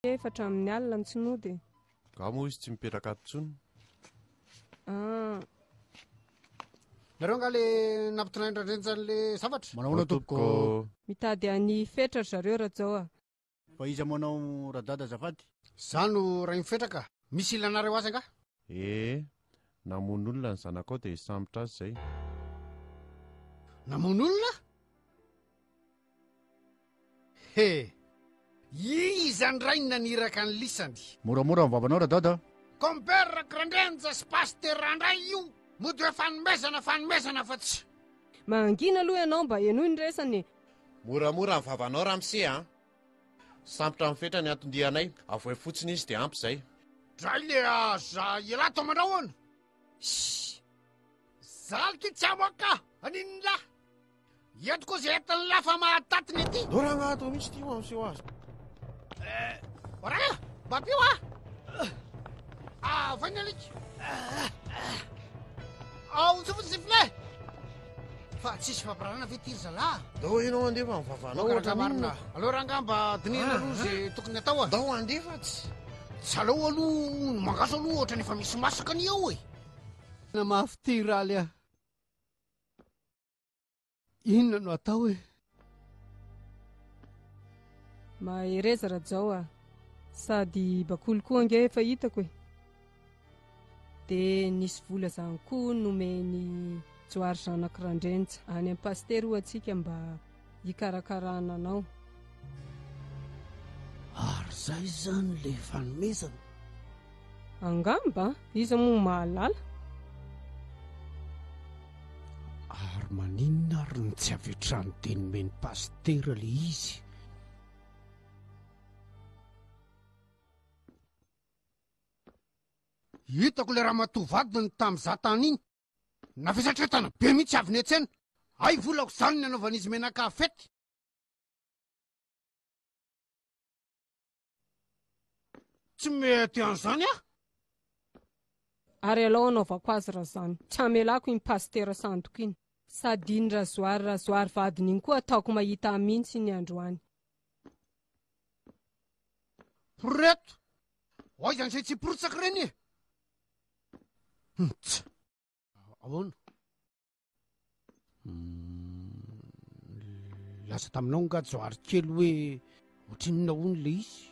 Efa hatramin'ny alina no tsy nody e. Nga moa izy tsy mipetraka ato intsony? Ah. Nareo nga le nampitondra-drenja an'le zavatra? Manao ahoana tompoko? Mitady an'i Fetra ry zareo Rajao a. Fa iza moa anao Radada azafady? Za no Rain'i Fetra ka. Misy ilanareo azy angaha? Ee, namono olona ny zanakao dia hisambotra azy izay. Namono olona? He! Iza ndray no naniraka an'i lisany? Moramora ny vavanao Radada a! Compère Randrenja sy Pasitera ndray io! Mody hoe fanomezana fanomezana fa tsy. Mangina aloha ianao mba henoy ny resany e! Moramora ny vavanao ramose a! Sambotra amin'ny fetra ny anton-dianay, avoay fotsiny izy dia ampy izay. Dray le aza ialahy tao mandrahona! Shh! Zalky tsy amoaka aninona lahy! Eto koa zay entin'ny lahy fa mahataty ny aty. Ndao rangahy atao mihitsy ity ho miseho azy. Eh, Rangahy, mba ampio ah. Ah, voy ny alika. Ah, ontsofo ny sifflet. Fa tsisy fampirarana ve ty ry zalahy? Ndao ianao andefa ny vavanao ohatra marina. Aleo rangahy mba dinihina aloha zay tokony atao ah. Ndao andefa tsy. Tsy aleo aloha ny mangahazo aloha ohatran'ny efa misy masaka ny eo e. Tena mafy ty Raly a. Inona no atao e? Mahereza Rajao a! Sady bakoly koa ange efa hitako e! Dia nisy vola zany koa nomen'i Johary zanak'i Randrenja any amin'ny pasitera ho'a antsika mba hikarakarana anao. Ary zay zany le fanomezana? Angamba, iza moa mahalala? Ary maninona ary no tsy avy hatrany dia nomen'i pasitera le izy? Hitako le ramatoa vadiny tamin'izaho tany iny. Navesatretana be mihitsy avy niantsena. Hay volako izany ny anaovan'izy menaka fety. Tsy mety an'izany aho. Ary alao anaovako azy raha zany. Tsy hamelako iny pasitera sandoka iny. Sady iny Razoary Razoary vadiny iny koa ataoko mahita ahy mihitsy iny androany. Reto! Aiza an'izay tsy hiporitsaka ireny e? Ts! Ahoana? Nilaza taminao nga Johary kely hoe ohatrinona hono le izy?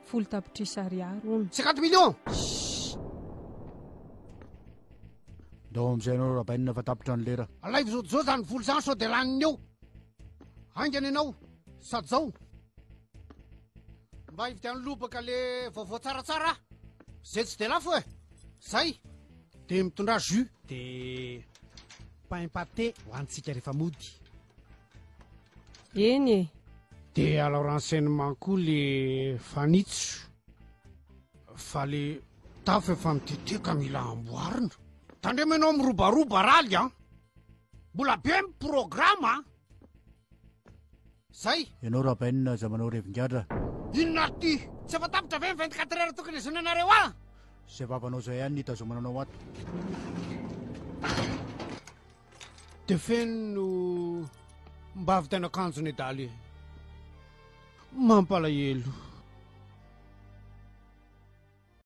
Folo tapitrisa ariary hono. Cinquante millions! Ndao amin'izay ianao Rabainina fa tapitra ny lera. Alaivo zao zao zany vola zany sao dia laniny eo. Haingana ianao sady zao. Mba hividiano lobaka le vaovao tsaratsara aho. Zay tsy dia lafo e. Zay. Dia mitondrà jus. Dia pain pâté ho antsika rehefa mody. Eny e. Dia alao renseignement koa le fanitso fa le tafo efa mitete ka mila amboarina. Tandremo ianao mirobaroba raly an. Mbola be ny programme an. Zay. Ianao Rabainina aza manao revin-gadra. Inona ary ty? Tsy efa tapitra ve ny 24 heures tokony hizonanareo ahy? Zay vavanao zay ihany ny hitazomana anao ato. De feno no mba havidiana akanjo nedala e. Mampalahelo.